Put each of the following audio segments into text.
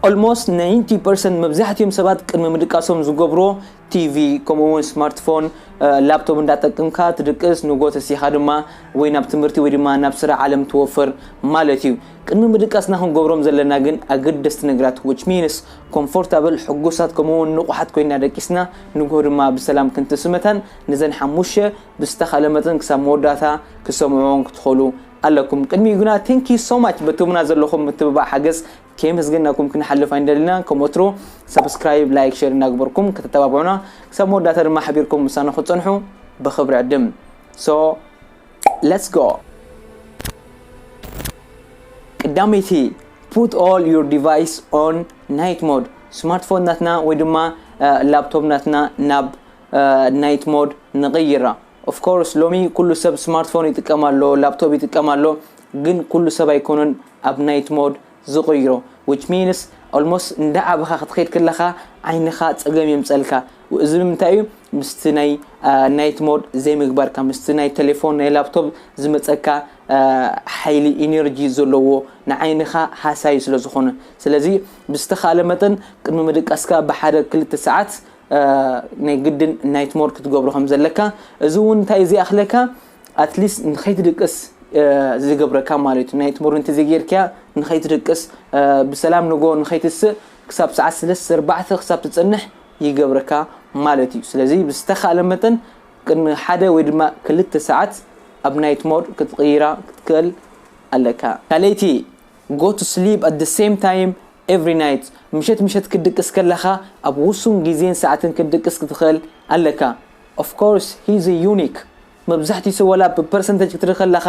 Almost ninety percent መብዛሕትኦም ሰባት ቅድሚ ምድቃሶም ዝገብርዎ ቲቪ ከምኡ እውን ስማርትፎን፣ ላፕቶፕ እንዳጠቀምካ ትድቅስ፣ ንጎ ተሲኻ ድማ ወይ ናብ ትምህርቲ ወይ ድማ ናብ ስራሕ ዓለም ትወፍር ማለት እዩ። ቅድሚ ምድቃስና ክንገብሮም ዘለና ግን ኣገደስቲ ነገራት፣ which means ኮምፎርታብል፣ ሕጉሳት ከምኡ እውን ንቑሓት ኮይና ደቂስና ንጎ ድማ ብሰላም ክንትስመታን ነዘን ሓሙሽተ ብዝተኻለ መጠን ክሳብ መወዳእታ ክሰምዕዎን ክትኽእሉ ኣለኩም። ቅድሚኡ ግና thank you so much በትህቡና ዘለኹም ምትብባዕ ሓገዝ ከየመስገንኩም ክንሓልፍ ኣይንደልናን። ከም ወትሩ ሰብስክራይብ፣ ላይክ፣ ሸር እናግበርኩም ከተተባብዑና ክሳብ መወዳእታ ድማ ሓቢርኩም ምሳና ክትጸንሑ ብኽብሪ ዕድም። So let's go። ቀዳመይቲ፣ put all your device on night mode። ስማርትፎን ናትና ወይ ድማ ላፕቶፕ ናትና ናብ ናይት ሞድ ንቕይራ። Of course ሎሚ ኩሉ ሰብ ስማርትፎን ይጥቀም ኣሎ፣ ላፕቶፕ ይጥቀም ኣሎ፣ ግን ኩሉ ሰብ ኣይኮነን ኣብ ናይት ሞድ ዝቕይሮ። Which means almost እንዳዓበኻ ክትኸይድ ከለኻ ዓይንኻ ጸገም የምጸልካ። እዚ ንምንታይ እዩ? ምስቲ ናይ ናይት ሞድ ዘይምግባርካ፣ ምስቲ ናይ ቴሌፎን ናይ ላፕቶፕ ዝመጸካ ሓይሊ ኢነርጂ ዘለዎ ንዓይንኻ ሃሳዩ ስለ ዝኾነ። ስለዚ ብዝተኻለ መጠን ቅድሚ ምድቃስካ ብሓደ ክልተ ሰዓት ናይ ግድን ናይት ሞድ ክትገብሮ ከም ዘለካ። እዚ እውን እንታይ እዚ ኣኽለካ? ኣትሊስት ንኸይትድቅስ ዝገብረካ ማለት እዩ። ናይት ሞድ እንተዘይጌርካያ ንኸይትድቅስ፣ ብሰላም ንጎ ንኸይትስእ ክሳብ ሰዓት ሰለስተ ኣርባዕተ ክሳብ ትጸንሕ ይገብረካ ማለት እዩ። ስለዚ ብዝተኻለ መጠን ቅድሚ ሓደ ወይ ድማ ክልተ ሰዓት ኣብ ናይት ሞድ ክትቕይራ ክትክእል ኣለካ። ካልኣይቲ፣ go to sleep at the same time every night። ምሸት ምሸት ክትድቅስ ከለኻ ኣብ ውሱን ግዜን ሰዓትን ክትድቅስ ክትኽእል ኣለካ። Of course he's unique። መብዛሕትኡ ሰብ ዋላ ብፐርሰንተጅ ክትርኢ ከለኻ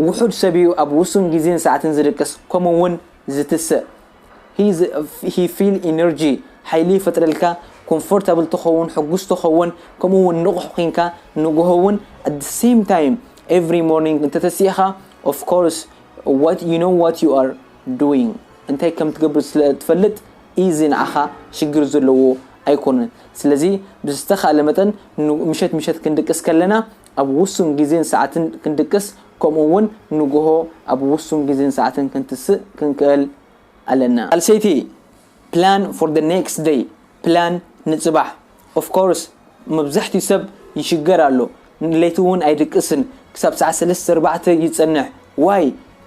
ውሑድ ሰብ እዩ ኣብ ውሱን ግዜን ሰዓትን ዝድቅስ፣ ከምኡ እውን ዝትስእ። He feel energy፣ ሓይሊ ይፈጥረልካ፣ ኮምፎርታብል ትኸውን፣ ሕጉስ ትኸውን፣ ከምኡ እውን ንቑሕ ኮንካ ንግሆ እውን at the same time every morning እንተተሲእኻ of course what you know what you are doing እንታይ ከም ትገብር ስለ ትፈልጥ ኢዚ ንዓኻ ሽግር ዘለዎ ኣይኮነን። ስለዚ ብዝተኻለ መጠን ምሸት ምሸት ክንድቅስ ከለና ኣብ ውሱን ግዜን ሰዓትን ክንድቅስ፣ ከምኡ እውን ንግሆ ኣብ ውሱን ግዜን ሰዓትን ክንትስእ ክንክእል ኣለና። ሳልሰይቲ፣ plan for the next day። ፕላን ንጽባሕ። Of course መብዛሕትኡ ሰብ ይሽገር ኣሎ። ለይቲ እውን ኣይድቅስን፣ ክሳብ ሰዓት ሰለስተ ኣርባዕተ ይጸንሕ። Why?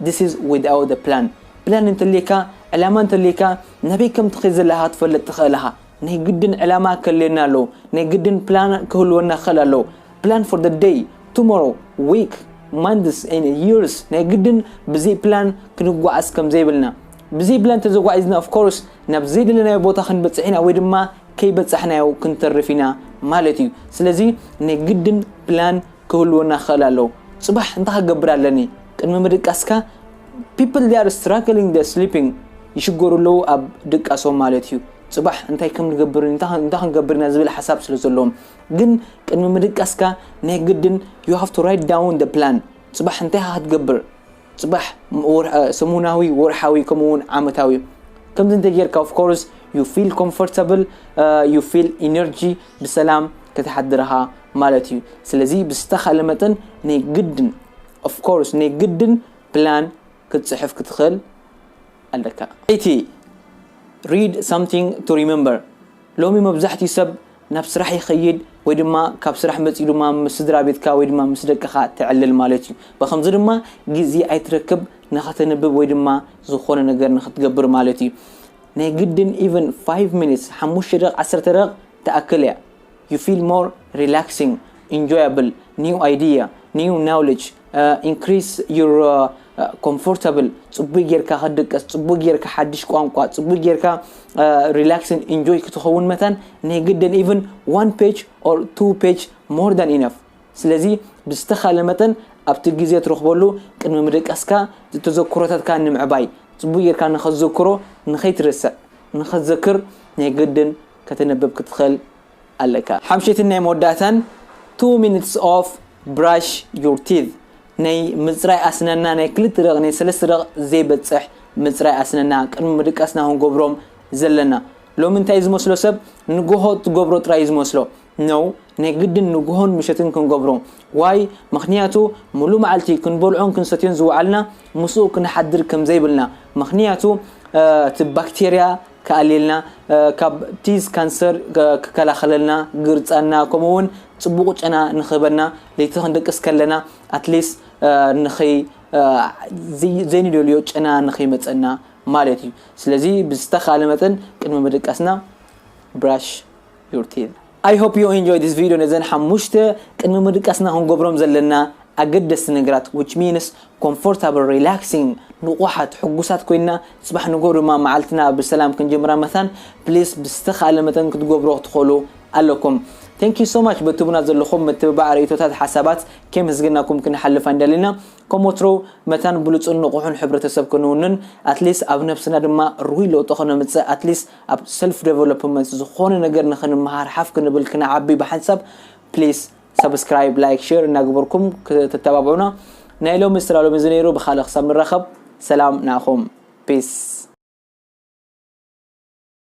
This is without a plan። ፕላን እንተልየካ፣ ዕላማ እንተልየካ፣ ናበይ ከም ትኸይድ ዘለኻ ክትፈልጥ ትኽእል ኢኻ። ናይ ግድን ዕላማ ከልየና ኣለዎ። ናይ ግድን ፕላን ክህልወና ክኽእል ኣለዎ። Plan for the day, tomorrow, week, months and years። ናይ ግድን ብዘይ ፕላን ክንጓዓዝ ከም ዘይብልና። ብዘይ ፕላን ተዘጓዒዝና of course ናብ ዘይደለናዮ ቦታ ክንበጽሕ ኢና ወይ ድማ ከይበጻሕናዮ ክንተርፍ ኢና ማለት እዩ። ስለዚ ናይ ግድን ፕላን ክህልወና ክኽእል ኣለዎ። ጽባሕ እንታይ ክገብር ኣለኒ? ቅድሚ ምድቃስካ people they are struggling the sleeping ይሽገሩ ኣለዉ ኣብ ድቃሶም ማለት እዩ። ጽባሕ እንታይ ከም ንገብር እንታይ ክንገብር ኢና ዝብል ሓሳብ ስለ ዘለዎም። ግን ቅድሚ ምድቃስካ ናይ ግድን you have to write down the plan። ጽባሕ እንታይ ኢኻ ክትገብር? ጽባሕ ሰሙናዊ፣ ወርሓዊ ከምኡ እውን ዓመታዊ ከምዚ እንተ ጌርካ of course you feel comfortable, you feel energy፣ ብሰላም ክትሓድር ኢኻ ማለት እዩ። ስለዚ ብዝተኻለ መጠን ናይ ግድን of course ናይ ግድን ፕላን ክትጽሕፍ ክትኽእል ኣለካ። እቲ read something to remember። ሎሚ መብዛሕትኡ ሰብ ናብ ስራሕ ይኸይድ ወይ ድማ ካብ ስራሕ መጺኡ ድማ ምስ ስድራ ቤትካ ወይ ድማ ምስ ደቅኻ ትዕልል ማለት እዩ። ብኸምዚ ድማ ግዜ ኣይትረክብ ንኸተንብብ ወይ ድማ ዝኾነ ነገር ንኽትገብር ማለት እዩ። ናይ ግድን even five minutes፣ ሓሙሽተ ደቕ ዓሰርተ ደቕ ትኣክል እያ። You feel more relaxing, enjoyable, new idea, new knowledge, increase your comfortable። ጽቡይ ጌርካ ክትድቀስ፣ ጽቡይ ጌርካ ሓድሽ ቋንቋ፣ ጽቡይ ጌርካ relaxing, enjoy ክትኸውን መታን ናይ ግድን even one page or two page more than enough። ስለዚ ብዝተኻለ መጠን ኣብቲ ግዜ ትረኽበሉ ቅድሚ ምድቃስካ ተዘክሮታትካ ንምዕባይ፣ ጽቡይ ጌርካ ንኸትዘክሮ፣ ንኸይትርስዕ፣ ንኸትዘክር ናይ ግድን ከተንብብ ክትኽእል ኣለካ። ሓምሸይትን ናይ መወዳእታን two minutes of brush your teeth። ናይ ምጽራይ ኣስናና ናይ ክልተ ደቕ ናይ ሰለስተ ደቕ ዘይበጽሕ ምጽራይ ኣስናና ቅድሚ ምድቃስና ክንገብሮም ዘለና። ሎሚ እንታይ ዝመስሎ ሰብ ንግሆ ትገብሮ ጥራይ ዝመስሎ። No፣ ናይ ግድን ንግሆን ምሸትን ክንገብሮ። Why? ምኽንያቱ ሙሉ መዓልቲ ክንበልዖን ክንሰትዮን ዝወዓልና ምስኡ ክንሓድር ከም ዘይብልና። ምኽንያቱ እቲ ባክቴርያ ክኣልየልና፣ ካብ ቲዝ ካንሰር ክከላኸለልና፣ ግርጻና ከምኡ እውን ጽቡቕ ጨና ንኽህበና፣ ለይቲ ክንድቅስ ከለና ኣትሊስት ንኸይ ዘይንደልዮ ጨና ንኸይመፀና ማለት እዩ። ስለዚ ብዝተኻለ መጠን ቅድሚ ምድቃስና brush your teeth። I hope you enjoy this video። ነዘን ሓሙሽተ ቅድሚ ምድቃስና ክንገብሮም ዘለና ኣገደስቲ ነገራት which means comfortable, relaxing፣ ንቑሓት፣ ሕጉሳት ኮይና ጽባሕ ንጎ ድማ መዓልትና ብሰላም ክንጀምራ መታን please ብዝተኻለ መጠን ክትገብሮ ክትኽእሉ ኣለኩም። Thank you so much በትቡና ዘለኹም ምትብባዕ፣ ርእይቶታት፣ ሓሳባት ከመስግናኩም ክንሓልፍ ኣይንደልና። ከም ወትሮ መታን ብሉጽን ንቑሑን ሕብረተሰብ ክንውንን ኣትሊስት ኣብ ነብስና ድማ ርሁይ ለውጢ ከነምጽእ ኣትሊስት ኣብ ሰልፍ ዴቨሎፕመንት ዝኾነ ነገር ንኽንመሃር ሓፍ ክንብል ክንዓቢ ብሓንሳብ please subscribe, like, share እናገበርኩም ክትተባብዑና። ናይ ሎሚ ስትራሎሚ እዚ ነይሩ። ብኻልእ ክሳብ ንራኸብ ሰላም ንዓኹም። Peace።